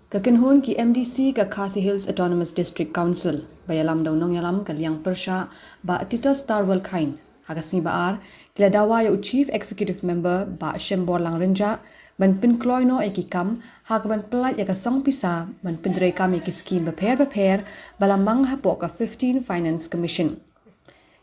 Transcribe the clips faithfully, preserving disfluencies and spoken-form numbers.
Ka kynhun ki M D C ka Khasi Hills Autonomous District Council ba ïalam da u nongïalam ka liang pyrshah Bah Titus Tarwal Chyne, ha ka sngi Ba-ar ki la dawa ïa u Chief Executive Member Bah Shembor Langrinjah ban pynkloi noh ïa ki kam ha kaban pyllait ïa ka song pisa ban pyntreikam ïa ki skim bapher bapher ba la mang hapoh ka fifteen Finance Commission.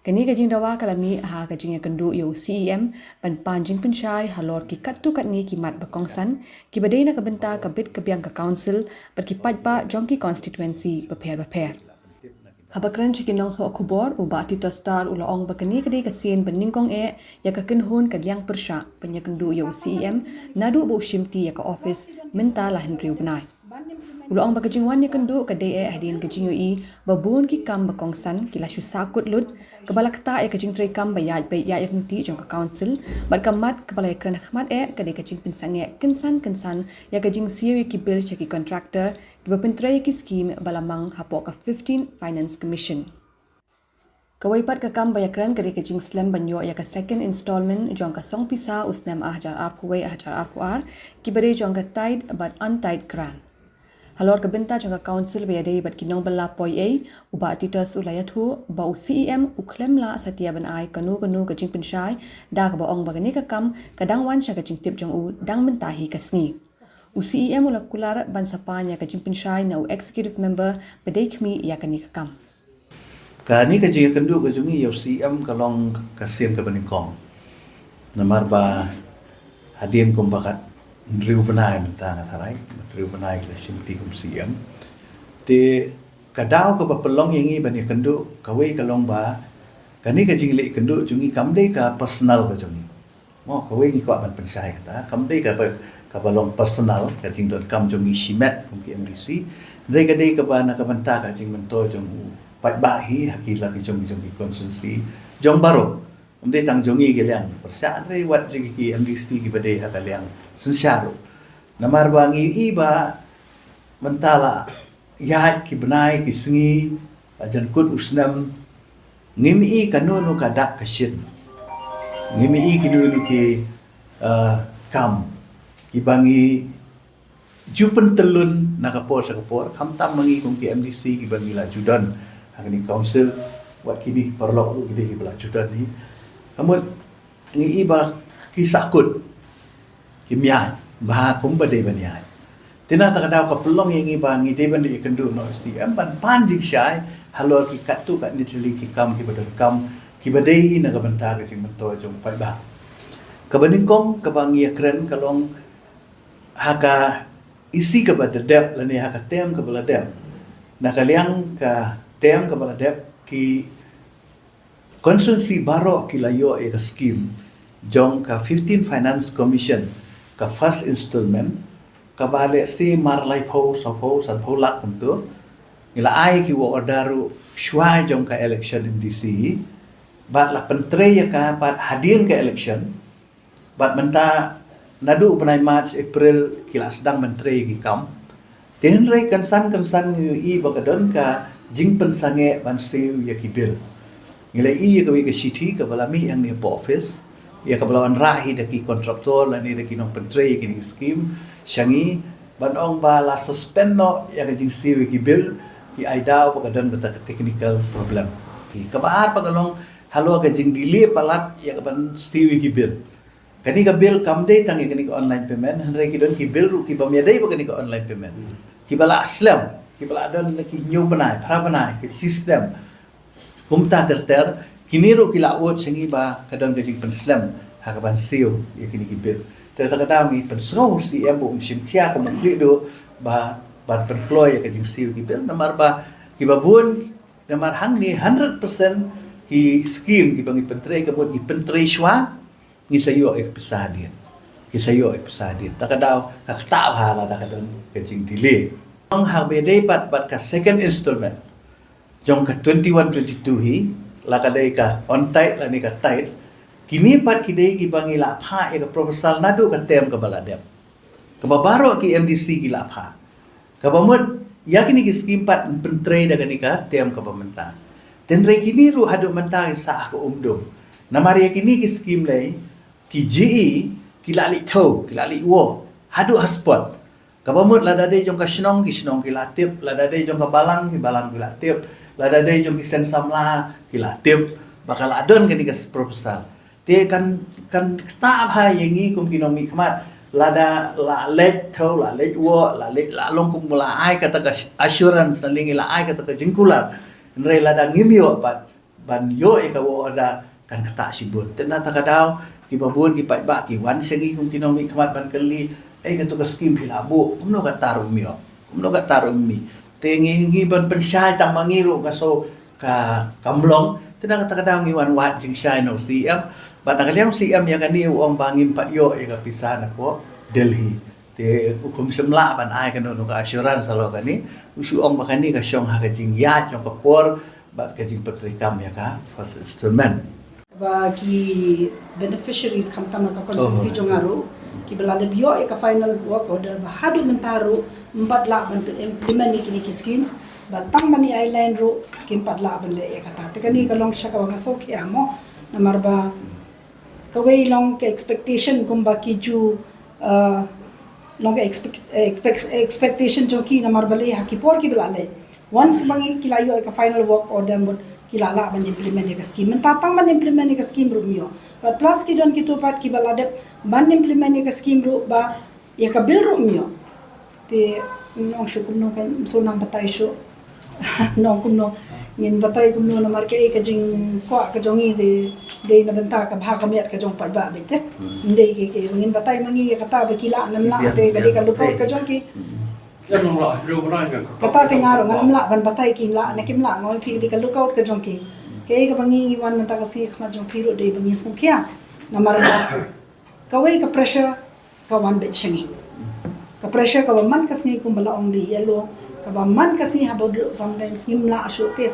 Kane ka jingdawa ka la mih ha ka jingïakynduh ïa u C E M ban pan jingpynshai halor ki katto katne ki mat ba kongsan kiba dei na ka bynta ka bit ka biang ka council bad ki paidbah jong ki constituency bapher bapher. Haba kren sha ki nongthoh khubor, u Bah Titus Tar u la ong ba kane ka dei ka sien ba nyngkong eh ïa ka kynhun ka liang pyrshah ban ïakynduh ïa u C E M naduh ba u shimti ïa ka office mynta la hynriew bnai. U la ong ba ka jingwan ïakynduh ka dei eh hadien ka jingïohi ba bun ki kam ba kongsan ki la shu sahkut lut, kaba la ktah ïa ka jingtreikam ba ïaid beit ïaid ryntih jong ka council, bad ka mat kaba la ïakren ha khmat eh ka dei ka jingpynsangeh kynsan kynsan ïa ka jingsiew ïa ki bill sha ki contractor kiba pyntrei ïa ki skim ba la mang hapoh ka fifteen Finance Commission. Kawei pat ka kam ba ïakren ka dei ka jingslem ban ïoh ïa ka second installment jong ka song pisa u snem ar hajar arphew wei ar hajar arphew ar, kiba dei jong ka tied bad untied grant. Halor ka bynta jong ka council ba ïadei bad ki nongbylla poi ei, u Bah Titus u la ïathuh ba u C E M u khlem lah satia ban ai kano kano ka jingpynshai, da kaba ong ba kane ka kam ka dang wan sha ka jingtip jong u dang mynta hi ka sngi. U C E M u la kular ban sa pan ïa ka jingpynshai na u executive member ba dei khmih ïa kane ka kam. Kane ka jingïakynduh ka jong ngi ïa u C E M ka long ka sien kaba nyngkong. Namar ba hadien kumba ka hynriew bnai mynta nga tharai, hynriew bnai ki la shimti kum C E M. Te ka daw kaba pynlong ïa ngi ban ïakynduh kawei ka long ba kane ka jingleh kynduh jong ngi kam dei ka personal ka jong ngi. Mo, kawei ngi kwah ban pynshai kata, kam dei kaba, kaba long personal, ka jingdonkam jong ngi shimet kum ki M D C. Hynrei ka dei kaba na ka bynta ka jingmyntoi jong u paidbah hi ha ki la ki jong ki jong ki constituency jong baroh. Kam dei tang jong ngi ki liang pyrshah, hynrei wat jong ki M D C kiba dei ha ka liang synshar ruh. Namar ba ngi i ba mynta la ïaid ki bnai ki sngi, la jan kut u snem, ngim i kano kano ka dak ka shin. Ngim i kino kino ki, eh, kam kiba ngi ju pyntyllun na ka por sha ka por, khamtam ma ngi kum ki M D C kiba ngi la ju don ha kane council, wat kine ki paralok ruh ki dei kiba la ju don hi. Ka mut ngi i ba ki sahkut, kim ïaid bha kumba dei ban ïaid. Te na kata ka daw ka pynlong ïa ngi ba ngi dei ban ïakynduh noh C E M ban pan jingshai halor ki katto katne tylli ki kam kiba donkam kiba dei na ka bynta ka jingmyntoi jong u paidbah. Kaba nyngkong kaba ngi ïakren ka long ha ka isi kaba la dep lane ha ka term kaba la dep. Na ka liang ka term kaba la dep, ki constituency baroh ki la ïoh ïa ka skim jong ka fifteen Finance Commission, ka first installment, kaba lehse mar laiphew, sawphew, sanphew lak kumto. Ngi la ai ki work order ruh shuwa jong ka election M D C, bad la pyntrei ïa ka pat hadien ka election. Bad mynta naduh u bnai March, April ki la sdang ban trei ki kam. Te hynrei kynsan kynsan ngi i ba ka don ka jingpynsangeh ban siew ïa ki bill. Ngi la i ïa kawei ka shithi kaba la mih hangne hapoh office, ïa kaba la wanrah hi da ki contractor lane da ki nongpyntrei ïa kine ki skim sha ngi, ban ong ba la suspend noh ïa ka jingsiew ïa ki bill, ki ai daw ba ka don kata ka technical problem. Kaba ar pat ka long halor ka jingdelay palat ïa kaban siew ïa ki bill. Kane ka bill kam dei tang ïa kane ka online payment, hynrei ki don ki bill ruh ki bym ïadei bad kane ka online payment. Kiba la slem, kiba la don na ki hynñiew bnai, phra bnai, ki system. Kumta ter ter, kine ruh ki la ud sha ngi ba ka don ka jingpynslem ha kaban siew ïa kine ki bill. Te kata ka daw ngi pynsngew C E M ba um shim khia, kum u khlieh duh ba ban pynkloi ïa ka jingsiew ki bill, namar ba kiba bun, namar hangne hundred percent ki skim kiba ngi pyntrei, ka mut ngi pyntrei shuwa, ngi sa ïoh ïa ka pisa hadien. Ki sa ïoh ïa ka pisa hadien. Ta ka daw ka ktah bha lada ka don ka jingdelay. Ong ha ba dei pat bad ka second installment jong ka twenty-one twenty-two hi, la ka dei ka untied lane ka tied. Kine pat ki dei kiba ngi la phah ïa ka proposal naduh ka term kaba la dep. Kaba baroh ki M D C ki la phah. Kaba mut ïa kine ki skim pat yn pyntrei da kane ka term kaba mynta. Te hynrei kine ruh haduh mynta ki sah ha ka umdum. Namar ïa kine ki skim lei, ki G E ki la leit thew, ki la leit wah haduh ha spot. Kaba mut lada dei jong ka shnong, ki shnong ki la tip, lada dei jong ka balang, ki balang ki la tip, lada dei jong ki seng samla ki la tip ba ka la don kane ka proposal. Te kan, kan ktah bha ïa ngi kum ki nongmihkhmat lada la leit thew, la leit wok, la leit, la long kum la ai kata ka assurance, la ngi la ai kata ka jingkular. Hynrei lada ngim ïoh pat ban ïoh ïa ka work order, kan ktah shibun. Te na kata ka daw kiba bun ki paidbah ki wan sha ngi kum ki nongmihkhmat ban kylli, "Ei, kato ka skim phi la buh, kumno kata ruh ym ïoh, kumno kata ruh ym mih?" Te ngi, ngi ban pynshai tang ma ngi ruh nga sngew ka, kam long. Te na kata ka daw ngi wan wad jingshai na u C M. Bad na ka liang u C M ïa kane u ong ba ngim pat ïoh ïa ka pisa na ka Delhi. Te u kum shym lah ban ai kano kano ka assurance halor kane. U shu ong ba kane ka shong ha ka jingïaid jong ka por bad ka jingpyntreikam ïa ka first installment. Ba ki beneficiaries khamtam ka constituency jong nga ruh, kiba la dep ïoh ïa ka final work order ba haduh mynta ruh ym pat lah ban implement ïa kine ki schemes, ba tang ban ïa ai line ruh kim pat lah ban leh ïa kata. Te kane ka long sha kaba nga sngewkhia mo, namar ba kawei long ka expectation kumba ki ju, uh, long ka expect, expect, expectation jong ki namar balei ha ki por kiba la leit, once ba ngi ki la ïoh ïa ka final work order mut ki la lah ban implement ïa ka scheme. Mynta tang ban implement ïa ka scheme ruh ym ïoh. Bad plus ki don kito pat kiba la dep ban implement ïa ka scheme ruh ba ïa ka bill ruh ym ïoh. Te nong shu kumno ka, so nang batai shu nong kumno, ngin batai kumno namar ka, eh, ka jingkwah ka jong ngi dei, dei na bynta ka bha ka miat ka jong paidbah beit te. Ym dei ki, ki ngin batai ma ngi ïa kata ba ki lah ne ym lah, te ka dei ka lookout ka jong ki. Kata te nga ruh ngan ym lah ban batai ki lah ne kim lah, nga ong ïa phi ka dei ka lookout ka jong ki. Kaei kaba ngi, ngi wan mynta ka sngi khmat jong phi ruh dei ba ngi sngewkhia. Namar ba kawei ka pressure ka wan beit sha ngi. Ka pressure kaba man ka sngi kumba la ong dei ïa lo, kaba man ka sngi haba dei sometimes ngim lah shuh te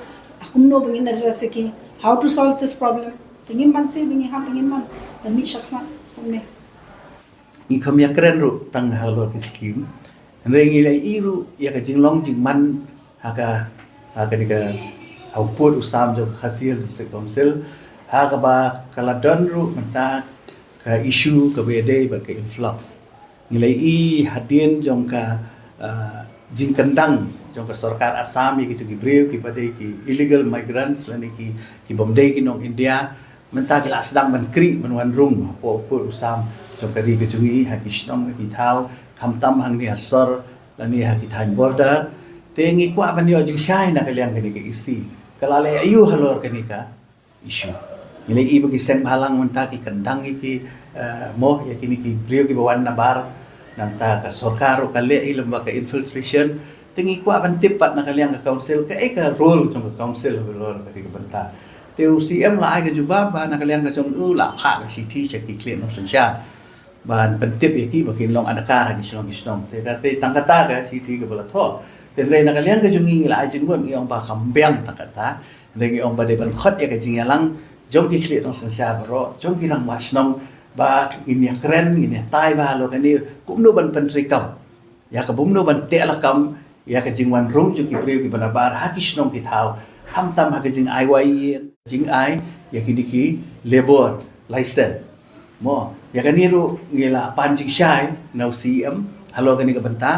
kumno ba ngin address ïa ki, how to solve this problem. Te ngim man shuh ba ngi hap, ngim man ban mih shakhmat kumne. Ngi kham ïakren ruh tang halor ki scheme. Hynrei ngi la ïohi ruh ïa ka jinglong jingman ha ka, ha kane ka, ha u pud u sam jong ka Khasi Hills District Council, ha kaba ka la don ruh mynta ka issue kaba ïadei bad ka influx. Ngi la ïohi hadien jong ka, ah, jingkyndang jong ka sorkar Assam ïa kito ki briew kiba dei ki illegal migrants lane ki, ki bym dei ki nong India, mynta ki la sdang ban khrih ban wan rung hapoh u pud u sam jong ka ri ka jong ngi ha ki shnong ha ki thaw, khamtam hangne ha sor lane ha ki thaiñ border. Te ngi kwah ban ïoh jingshai na ka liang kane ka E C, ka la leh aïu halor kane ka issue. Ngi la ïohi ba ki seng bhalang mynta ki kyndang ïa ki, eh, mo, ïa kine ki briew kiba wan nabar. Nangta ka sorkar ruh ka leh hi lem bad ka infiltration. Te ngi kwah ban tip pat na ka liang ka council, kaei ka role jong ka council halor kane ka bynta. Te u C M la ai ka jubab ba na ka liang ka jong u la phah ka shithi sha ki khlieh nongsynshar ban pyntip ïa ki ba kin long adkar ha ki shnong ki shnong. Te kata, tang kata ka shithi kaba la thoh. Te hynrei na ka liang ka jong ngi la ai jingmut, ngi ong ba kam biang tang kata. Hynrei ngi ong ba dei ban khot ïa ka jingïalang jong ki khlieh nongsynshar baroh, jong ki rangbah shnong, ba ngin ïakren, ngin ïatai bha halor kane, kumno ban pyntreikam ïa ka, kumno ban teh lakam ïa ka jingwan rung jong ki briew kiba nabar ha ki shnong ki thaw, khamtam ha ka jingai wai ïing, jingai ïa kine ki labour license. Mo, ïa kane ruh ngi la pan jingshai na u C M halor kane ka bynta,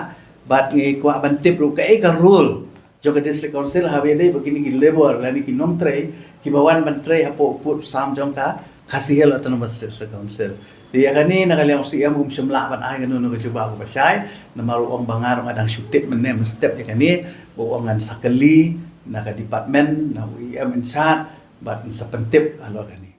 bad ngi kwah ban tip ruh kaei ka role jong ka District Council haba ïadei bad kine ki labour lane ki nongtrei kiba wan ban trei hapoh u pud u sam jong ka Khasi Hills Autonomous District Council. Te ïa kane na ka liang u C M um shym lah ban ai kano kano ka jubab kaba shai, namar u ong ba nga ruh nga dang shu tip mynne mynstep ïa kane, ba u ong ngan sa kylli na ka department, na u E M in charge, bad un sa pyntip halor kane.